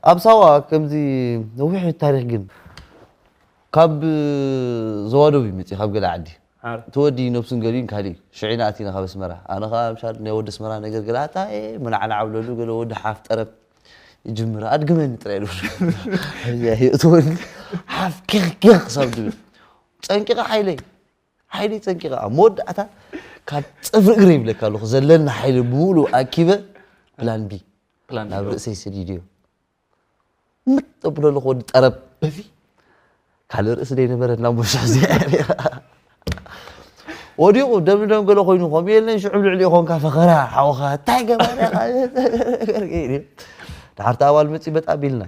ኣብ ሳዋ ከምዚ ነዊሕ ታሪኽ ግን ካብ ዘዋደብ ይመጽእ ካብ ገለ ዓዲ። ኣረ። እቲ ወዲ ነብሱን ገሊኡን ካልእ እዩ። ሽዑ ኢና ኣቲና ካብ ኣስመራ። ኣነ ኸኣ ምሻል ናይ ወዲ ኣስመራ ነገር ገለ ኣታ፣ ኤ፣ መናዕናዕ ኣብለሉ ገለ ወዲ ሓፍ ጠረብ ይጅምር። ኣድግመኒ ጥራይ ይብሉ። ኣየ፣ እቲ ወዲ ሓፍ ኪኽ ኪኽ ክሳብ ድብል። ጸንቂቐ ሓይለይ፣ ሓይለይ ጸንቂቐ። ኣብ መወዳእታ ካብ ጽፍሪ እግሪ ይብለካ ኣለኹ። ዘለኒ ሓይሊ ብምሉእ ኣኪበ ፕላን ቢ ፕላን ናብ ቢ። ርእሰይ ሰዲድዮ። ምጥ ብሎ ኣለኹ ወዲ ጠረብ። በዚ ካልእ ርእሲ ደይነበረና እሞ ሽሕ እዚኣ እያ ነይራ። ወዲቑ ደም ደም ገለ ኮይኑ ከምኡ የለን ሽዑ ልዕሊ ኢኾንካ ፈኸራ ሓውኻ እንታይ ገባና ኢኻ? ድሓር እቲ ኣባል መጺ በጣ ቢልና።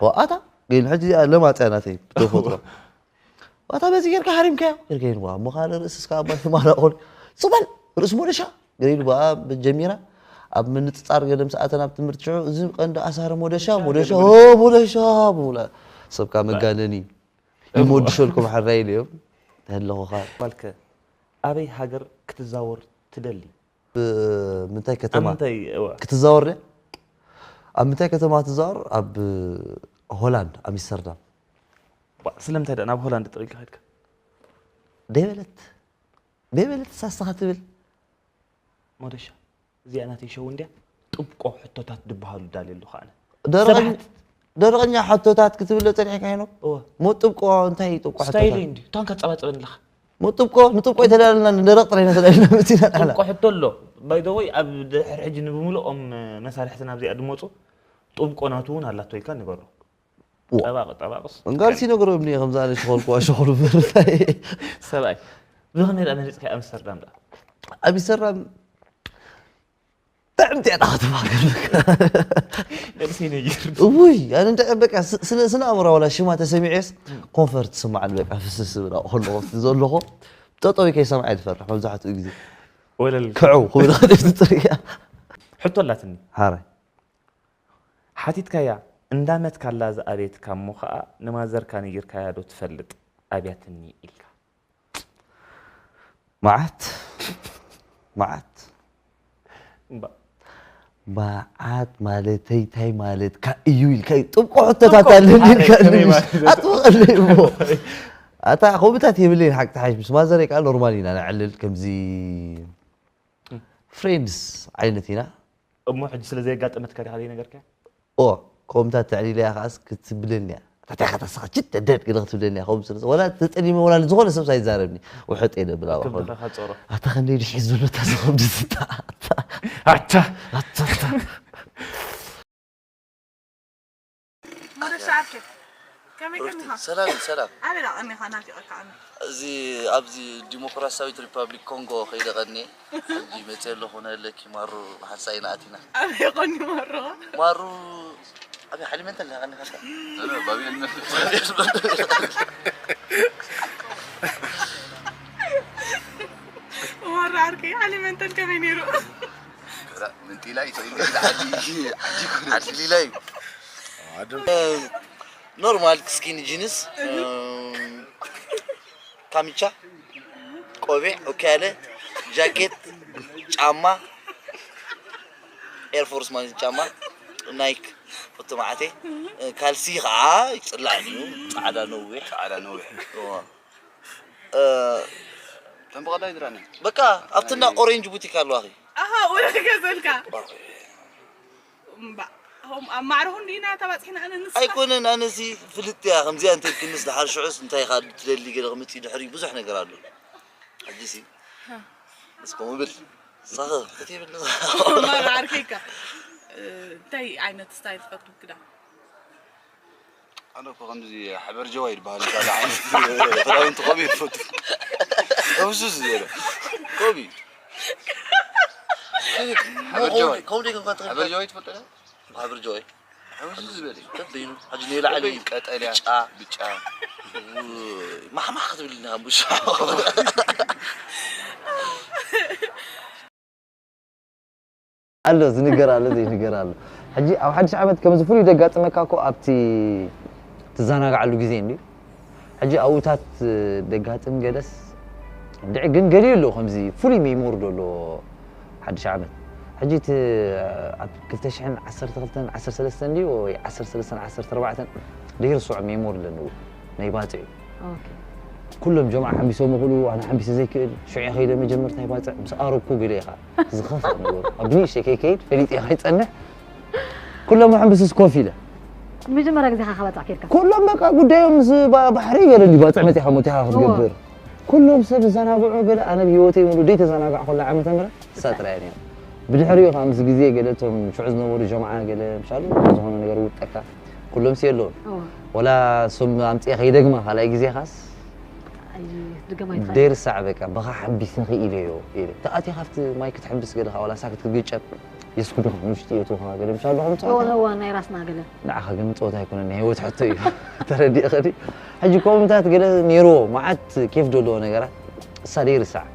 ወኣታ ግን ሕጂ እዚኣ ለማጽያ ናተይ ብተፈጥሮ። ዋታ በዚ ጌርካ ሃሪምካዮ ጌርካዮ ዋ እሞ ካልእ ርእሲ እስካ ኣባይ ትማላ ቁል ጽበል ርእሲ ሞደሻ ገለ ኢሉ ብኣ ጀሚራ ኣብ ምንጽጻር ገለ ምስ ኣተና ኣብ ትምህርቲ ሽዑ እዚ ቀንዲ ኣሳሪ ሞደሻ ሞደሻ ኦ ሞደሻ ብሙላ ሰብካ መጋነኒ ይሞድሸልኩም ሓራይ ኢልዮም ተለኹኻ ባልከ ኣበይ ሃገር ክትዛወር ትደሊ? ምንታይ ኣብ ከተማ ምንታይ እዋ? ክትዛወር ድያ? ኣብ ምንታይ ከተማ ትዛወር? ኣብ ሆላንድ ኣምስተርዳም። ባ- ስለምንታይ ደኣ ናብ ሆላንድ ጥሪ ኢልካ ከድካ? ደይበለት ደይበለት ሳስተኻ ትብል ሞደሻ እዚኣ ናተይ ሸው እንድያ ጥብቆ ሕቶታት ድበሃሉ ዳልየ ኣለኹ ኣነ ደረቐኝ- ሰባሕት ደረቐኛ ሕቶታት ክትብሎ ጸኒሕካ ይኖ እወ ሞ ጥብቆ እንታይ እዩ ጥብቆ ስታይል ሕቶታት? እንዲ እታን ካጸባጸበን ኣለኻ ሞ ጥብቆ ንጥብቆ ይተዳለና ንደረቕ ጥራይ ኢና ተዳሊና መጺና ንዓና። ጥብቆ ሕቶ ኣሎ ባይ ዘ ወይ ኣብ ድሕር ሕጂ ንብምልኦም መሳርሕትና ኣብዚኣ ድመፁ ጥብቆ ናቱ እውን ኣላቶ ኢልካ ንገሮ ጠባቕ ጠባቕስ እንጋርሲ ነገሮም እኒኦ ከምዚ ኣነ ሽኾልኩዋ ሽኾሉ ምርታይ ሰብኣይ ብኸመይ ደኣ መሪፅካ ኣምስተርዳም ደኣ ኣቢሰራም ብጣዕሚ ጥዕጣ ክትባገር ነብሲ ነይር ውይ ኣነ እንደ በቃ ስ- ስነ ስነ ኣእምሮ ዋላ ሽማ ተሰሚዐስ ኮንፈርት ስማዓን በቃ ፍስስ ብላ ከለኹ ኣብቲ ዘለኹ ጠጠው ከይሰምዓ ይፈርሕ መብዛሕትኡ ግዜ ወለል ክዕው ክብል ከደፍቲ ፅርያ ሕቶ ኣላትኒ ሓራይ ሓቲትካያ እንዳመትካላ ዝኣብየትካ እሞ ኸኣ ንማዘርካ ነጊርካያ ዶ ትፈልጥ ኣብያትኒ ኢልካ መዓት መዓት እምባ መዓት ማለተይ እንታይ ማለትካ እዩ ኢልካ እዩ ጥብቆ ሕቶታት ኣለኒ ኢልካ ኣጥብቐለይ እሞ ኣታ ከምኡታት የብለይን ሓቂ ተሓሽ ምስ ማዘረይ ከዓ ኖርማል ኢና ነዕልል ከምዚ ፍሬንድስ ዓይነት ኢና እሞ ሕጂ ስለ ዘየጋጠመትካ ዲኻ ዘይነገርካያ? ኦ ከምኡታት ተዕሊለያ ከዓስ ክትብለኒ እያ። ታታይ ካታ ስኻ ችት ደድ ገለ ክትብለኒ እያ ከምኡ ስለ ወላ ተጸሊመ ወላ ንዝኾነ ሰብ ኣይዛረብኒ። ውሕጥ እየ ደብል ኣባ ክብድኻ ከጾሮ። ኣታ ክንደይ ድሒት ዘሎ እታ ዝኸብዲ ዝታ ኣታ ኣታ ኣታ ኣታ ሙሉእ ሰዓት ከ ከመይ ቀኒኻ? ሰላም እዩ፣ ሰላም። ኣበይ ደኣ ቀኒኻ ናፊቐካ ኣነ? እዚ ኣብዚ ዲሞክራሲያዊት ሪፓብሊክ ኮንጎ ከይደ ቀንየ። ሕጂ መፅየ ኣለኹ፣ ነለኪ ማሩ ብሓንሳእ ኢና ኣቲና። ኣበይ ቀኒ ማሩ? ማሩ ኣበይ ሓሊመንተን ኢኻ ቀኒኻ? ማሩ ዓርከይ ሓሊመንተን ከመይ ነይሩ? ምንጢላ እዩ ሰው እንግዲህ ዓዲ ዓዲ ይኩን ዓዲ ሊላ እዩ ዓዲ ኖርማል ስኪኒ ጂንስ ካምቻ ቆቢዕ ኦኬ ያለ ጃኬት ጫማ ኤርፎርስ ማለት ጫማ ናይክ ቁጥማዓቴ ካልሲ ከዓ ይፅላዕ እዩ ፃዕዳ ነዊሕ ፃዕዳ ነዊሕ ተንበቐላይ ድራኒ በቃ ኣብትና ኦሬንጅ ቡቲክ ኣለዋ ኣኺ ኣሃ ወላ ገዘልካ እምባ ሆም ኣብ ማዕረ ክንዲ ኢና ተባፅሕና ኣነ ንስኻ ኣይኮነን ኣነሲ ፍልጥ እያ ከምዚኣ እንተ ክንስ ድሓር ሽዑስ እንታይ ኢኻ ትደሊ ገለ ክምፅእ ድሕሪ ብዙሕ ነገር ኣሎ ሕጂሲ እስከ ምብል ሳኸ ክትብል ማራ ዓርከይካ እንታይ ዓይነት ስታይል ትፈቱ ክዳን ኣነ እኮ ከምዚ ሓበርጀዋ ይድበሃል ካልእ ዓይነት ክዳውንቲ ከምኡ እየ ዝፈቱ ከምዚ ዝበለ ከምኡ እዩ ሓበርጀዋ እዩ። ከምኡ ዶ ይኮንካ ትኽእል? ሓበርጀዋ እዩ ትፈልጦ ዶ? ሓበርጀዋ እዩ። ከምዚ ዝበለ እዩ። በበይኑ ሕጂ ናይ ላዕሊ እዩ። ቀጠልያ፣ ብጫ፣ ብጫ። ውይ፣ ማሕማሕ ክትብል ኢና ቡሻ። ኣሎ ዝንገር ኣሎ ዘይንገር ኣሎ ሕጂ ኣብ ሓድሽ ዓመት ከምዚ ፍሉይ ደጋጥመካ እኮ ኣብቲ ትዘናግዓሉ ግዜ እንዲ ሕጂ ኣብኡታት ደጋጥም ገለስ እንድዒ ግን ገሊኡ ኣሎ ከምዚ ፍሉይ ሜሞሪ ዶ ኣሎ ሓድሽ ዓመት ሕጂ እቲ ኣብ ክልተ ሽሕን ዓሰርተ ክልተን ዓሰርተ ሰለስተን ድዩ ወይ ዓሰርተ ሰለስተን ዓሰርተ ኣርባዕተን ደይርሶዕ ሜሞሪ ኣለኒ ናይ ባጽዕ እዩ። ኦኬ። ኩሎም ጀምዓ ሓምቢሶም ይኽእሉ ኣነ ሓምቢሰ ዘይክእል ሽዑ ከይደ መጀመርታ ይባጽዕ ምስ ኣረኩ ገለ ኢኻ ዝኸፍእ ነገሩ ኣብ ንእሽተይ ከይከይድ ፈሊጠ ከይጸንሕ ኩሎም ኣሕምብስስ ኮፍ ኢለ ንመጀመርያ ግዜኻ ከባጽዕ ኬድካ ኩሎም በቃ ጉዳዮም ምስ ባ- ባሕሪ ገለ እንዲ ባጽዕ መጺኻ ሞቲኻ ክትገብር ኩሎም ሰብ ዝዘናግዑ ገለ ኣነ ብህይወተይ ሙሉ ደይ ተዘናጋዕ ኮላ ዓመተ ምህረት እሳ ጥራይ እያ ነይራ ብድሕሪኡ ከዓ ምስ ግዜ ገለ እቶም ሽዑ ዝነበሩ ጀምዓ ገለ ምሻሉ ዝኾነ ነገር ውጠካ ኩሎም ሲ የለውን እወ ወላ ሶም ኣምፅኤ ከይደግማ ካልኣይ ግዜ ካስ ኣይ ድገማ ይትኸል ደይርሳዕ በቃ በኻ ሓቢስ ንኽኢለዮ ኢለ ተኣትየ ካብቲ ማይ ክትሕብስ ገለ ከዓ ዋላ ሳክት ክትግጨብ የስኩዱኻ ንውሽጢ የእትውኻ ገለ ምሻሉ ከምፅኦ እወ እወ ናይ ራስና ገለ ንዓኻ ግን ፆታ ኣይኮነን ናይ ህይወት ሕቶ እዩ ተረዲእኸ ድዩ ሕጂ ከምኡታት ገለ ነይርዎ መዓት ኬፍ ዘለዎ ነገራት እሳ ደይርሳዕ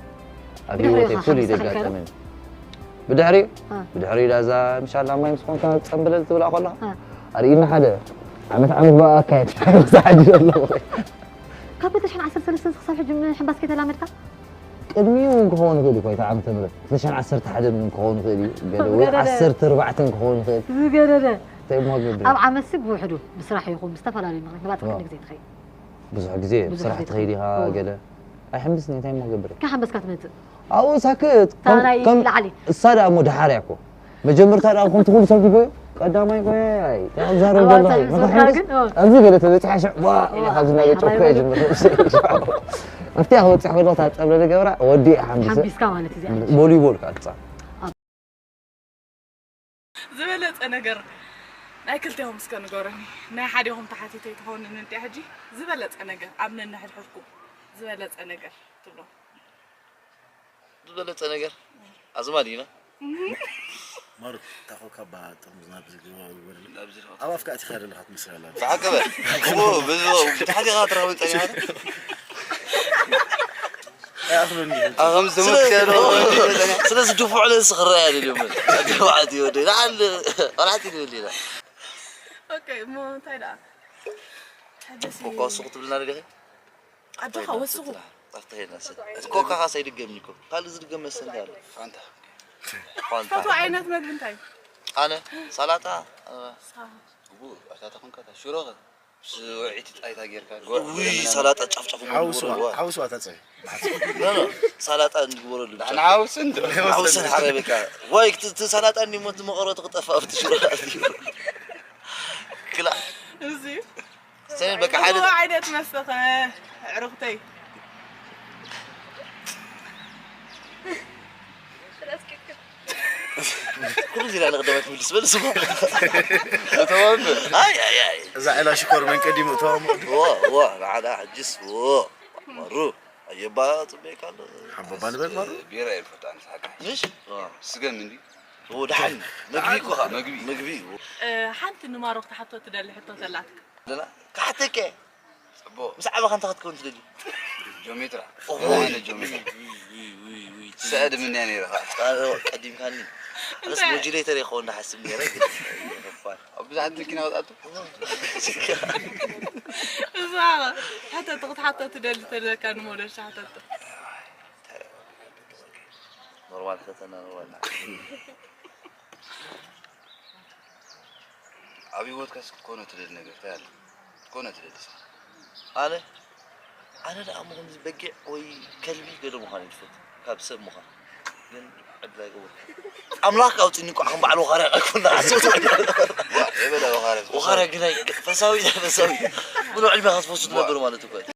ኣብ ብድሕሪኡ ህይወተይ ኸ ፍሉይ ሓቢስካ ከይከደ? ደጋጠመኒ ብድሕሪኡ እ። ብድሕሪኡ ዳዛ ምሻላ ማይ ምስ ኮንካ ፀምበለል ትብላ ከለኻ እ። ኣርእና ሓደ ዓመት ዓመት በኣ ኣካየድ ሳሓጅ ኣለኹ ካብ ክልተ ሽሕን ዓሰርተ ሰለስተን ክሳብ ሕጂ ምሕንባስ ከይተላመድካ ቅድሚኡ እውን ክኸውን ይኽእል እዩ ኮይታ ዓመተ ምህረት ክልተ ሽሕን ዓሰርተ ሓደን እውን ክኸውን ይኽእል እዩ ገለ ወይ ገለ። ዓሰርተ ኣርባዕተን ክኸውን ይኽእል ዝገደደ እንታይ እሞ ገብር ኣብ ዓመት ሲ ብውሕዱ ብስራሕ ይኹን ብዝተፈላለዩ ምክንያት ንባፅዕ ዋ። ክንዲ ግዜ ትኸይድ ብዙሕ ግዜ ብዙሕ ብስራሕ ግዜ ትኸይድ ኢኻ ትኸይድ። ገለ ኣይሕምብስኒ እንታይ እሞ ገብር ካብ ሓንበስካ ትመፅእ ኣብኡ ሳክት እታ ናይ ላዕሊ። እሳ ደኣ እሞ ደሓር እያ እኮ መጀመርታ ደኣ ከምቲ ኩሉ ሰብ ድጎዮ ቀዳማይ ጎያይ ተዛረብ ኣዋሳ ዘለኹ ምስ ወድካ ንኽሕምብስ ግን፣ ኦ። ኣብዚ ገለ ተበፅሓ ሽዕ ዋ ኢለ ዋ፣ ካብዚ ናይ ሓባይ ጨኮ ወድካ። ጅምር ኣብቲያ ክበፅሕ ከሎ እታ ፀብለ ዝገብራ ወዲ ሓምብሰ ሓንቢስካ ማለት እዚ ቮሊቦል ካልፃ ዝበለፀ ነገር ናይ ክልቴኹም እስከ ንገሩኒ። ናይ ሓዴኹም ተሓቲተ ኣይትኸውን እንድያ ሕጂ ዝበለፀ ነገር ኣብ ነንሕድሕድኩም ዝበለፀ ነገር ትብሎ። ዝበለፀ ነገር ኣዝማድ ኢና ማሩ ታኾ ካባ ጥርሙዝ ናብ ዝግባ ይወርድ ኣብ ኣፍካ ኣቲኻ ዘለኻ ትመስል ኣላ ብሓቂ በ እሞ ብዚ ብታሕቲ ኢኻ ትረኽበን ፀኒሓ ኣይኣኽሎን እንዲሁ ኣኸም ዝተመክሰ ስለዚ ድፉዕ ለስ ክረያ ደልዮም ተባዕት ይወደ ንዓል ቆላዕቲ ንብል ኢና ኦኬ እሞ እንታይ ደኣ ሕደሲ ኮካ ወስኹ ትብልና ደዲኺ ኣጆኻ ወስኹ ኣብቲ ሄድና ሰብ እቲ ኮካ ካስ ኣይድገምን እኮ ካልእ ዝድገም መስተ እንታይ ኣሎ ፋንታ ፋንታ ፈትዋ ዓይነት መግቢ እንታይ እዩ ኣነ ሳላጣ ሳ- ግቡ ኣታታ ኮንካ ሽሮኸ ምስ ውዒቲ ጣይታ ጌርካ ውይ ሰላጣ ጫፍጫፍ ሓውስዋ ሓውስዋ ተፀቢ ሳላጣ እንግበረሉ ንሓውስ እንዶ ሓውስን ሓረ በቃ ዋይ እቲ ሰላጣ እንዲሞ እቲ መቐረቱ ክጠፋ ኣብቲ ሽሮ ክላ እዚ ሰሜን በቃ ሓደ ፈትዋ ዓይነት መስተ ከ ዕርኽተይ ኩሉ ዚና ንቅደመት ምልስ በል ስማ እተወም ኣይ ኣይ ኣይ እዛ ዒላ ሽኮር መን ቀዲሙ እተዋሞ ዋ ዋ ንዓዳ ሕጅስ ዎ ማሩ ኣየባ ጽበይካ ኣሎ ሓቦባ ንበል ማሩ ቢራ ይፈቱ ኣንስ ሓቃ ምሽ ስገም እንዲ ዎ ደሓን መግቢ እኮ ኻ መግቢ። መግቢ ሓንቲ ንማሮ ክትሓቶ ትደሊ ሕቶ ተላትካ ኣለና ካሕተከ ጽቡቕ ምስ ዓባኻ እንታይ ክትከውን ትደሊ ጆሜትራ ኦሆ። ኦሆ ጆሜትራ ሰዕድ ምንያ ነይርኻ ቀዲምካኒ ኣነስ እንታይ? ሞጁሌተር ይኸውን ሓስብ ነይረ ግን ይኸፋል ኣብ ብዙሓት መኪና ወጣቱ እዛ ሕተቲ ክትሓቶ ትደሊ ተለካ ንሞደሻ ሕተቲ ኖርማል ሕተተና ኖርማል ኣብ ህይወትካስ ክትኮኖ ትደሊ ነገር እንታይ ኣሎ ክትኮኖ ትደሊ እስኻ ኣነ ኣነ ደኣ እሞ ከምዚ በጊዕ ወይ ከልቢ ገለ ምዃን ይድፈት ካብ ሰብ ምዃን ግን ዕድል ኣይገብር ኣምላኽ ኣውፅኒ እንኳ ከም በዓል ወኻርያ ኣይኮና ሓሰብቲ የበለ ወኻረ ወኻርያ ግን ኣይ- ፈሳዊ ፈሳዊ ብሎ ዕድሜ ክትፈሱ ትነብር ማለት እኮ እዩ።